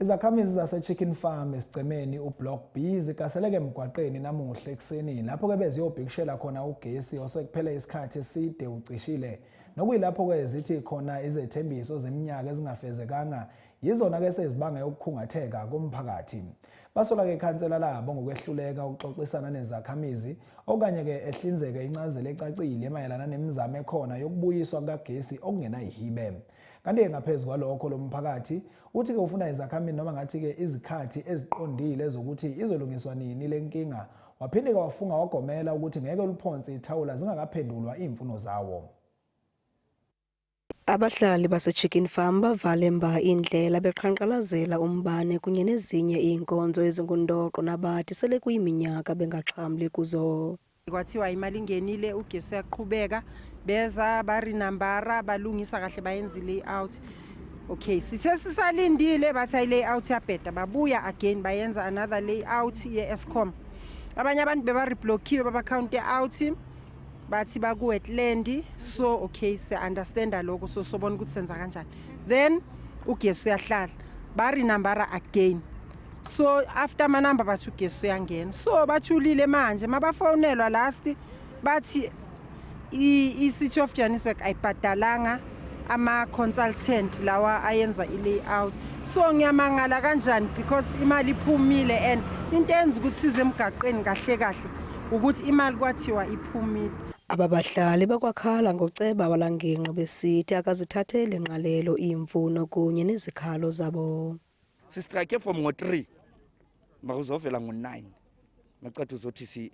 Izakhamizi zaseChicken Farm esigcemeni uBlock B zigaseleke emgwaqeni namuhla ekuseni lapho-ke beziyobhikishela khona ugesi osekuphele isikhathi eside ucishile nokuyilapho-ke zithi khona izethembiso zeminyaka ezingafezekanga yizona-ke sezibange ukukhungatheka komphakathi. Basola-ke ikhansela labo ngokwehluleka ukuxoxisana nezakhamizi okanye-ke ehlinzeke incazelo ecacile mayelana nemizamo ekhona yokubuyiswa kukagesi okungenayihibe. Kanti-ke ngaphezu kwalokho lo mphakathi uthi-ke ufuna izakhamizi noma ngathi-ke izikhathi eziqondile zokuthi izolungiswa nini le nkinga. Waphinde-ke wafunga wagomela ukuthi ngeke luphonse ithawula zingakaphendulwa iy'mfuno zawo. Abahlali baseChicken Farm bavale mba iindlela beqhankqalazela umbane kunye nezinye iinkonzo ezingundoqo nabathi sele kuyiminyaka bengaxhamli kuzo. Kwathiwa imali ingenile, ugesi uyaqhubeka, beza barinambara, balungisa kahle, bayenza i-layout. Okay, sithe sisalindile bathi ayi-layout yabheda, babuya again bayenza another layout ye-Eskom. Abanye abantu beba-reblockiwe, baba-counte out, bathi baku-wetland, so okay, siya-understanda lokho, so sobona ukuthi senza kanjani. Then ugesi uyahlala, barinambara again. So after amanamba bathi ugesi uyangena, so bathulile manje. Mabafonelwa last bathi i-City of Johannesburg ayibhadalanga ama-consultant lawa ayenza i-layout. So ngiyamangala kanjani, because imali iphumile, and into eyenza ukuthi size emgaqeni kahle kahle ukuthi imali kwathiwa iphumile. Aba bahlali bakwakhala ngoceba walangingqi besithi akazithatheli ngqalelo iimfuno kunye nezikhalo zabo. Sistrike from ngo-3, makuzovela ngo-9, maceda uzothi si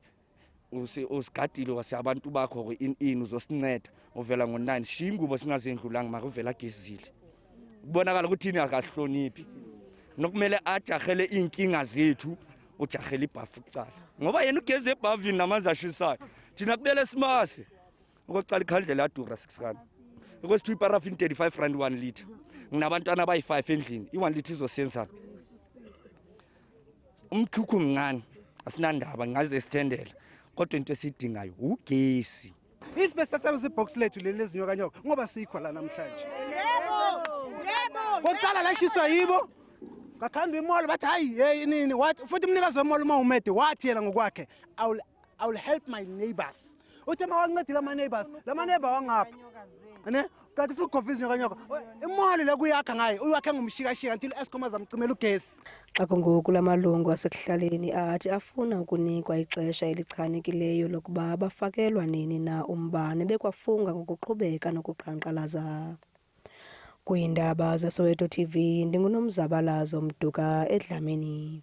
usigadile wase abantu bakho ke in uzosinceda, uvela ngo-9, shiya ingubo singazendlulanga, mara uvela agezile. Kubonakala ukuthi ini akasihloniphi, nokumele ajahele iy'nkinga zethu, ujahele ibhafu kucala, ngoba yena ugeze ebhavini namanzi ashisayo, thina kumele simase. Okokucala, ikhandlela yadura, R6. Okwesithu, iparafini R35 1 litre. Nginabantwana abayi-5 endlini, i-1 litre izosenzani? Umkhukhu mncane, asinandaba, ngingaze sithendela, kodwa into esiyidingayo ugesi. If besasebenzisa ibox lethu leli lezinyokanyoka, ngoba sikho la namhlanje. Kokuqala lashiswa yibo, ngakhandwa i-mall, bathi hayi, hey, nini, wathi futhi umnikazi we-mall uma umede wathi yena ngokwakhe, I will help my neighbors." Uthe mawancedile ama-neighbors, lama neighbor wangapha ne kanti futhi ukhofa izinyokanyoka. I-mall le kuyakha ngayo, uyakhe ngomshikashika until Eskom azamcimela ugesi. Xa kungoku la malungu asekuhlaleni athi afuna ukunikwa ixesha elichanekileyo lokuba bafakelwa nini na umbane, bekwafunga ngokuqhubeka nokuqhankqalaza. Kwiindaba zeSoweto TV, ndinguNomzabalazo Mduka eDlamini.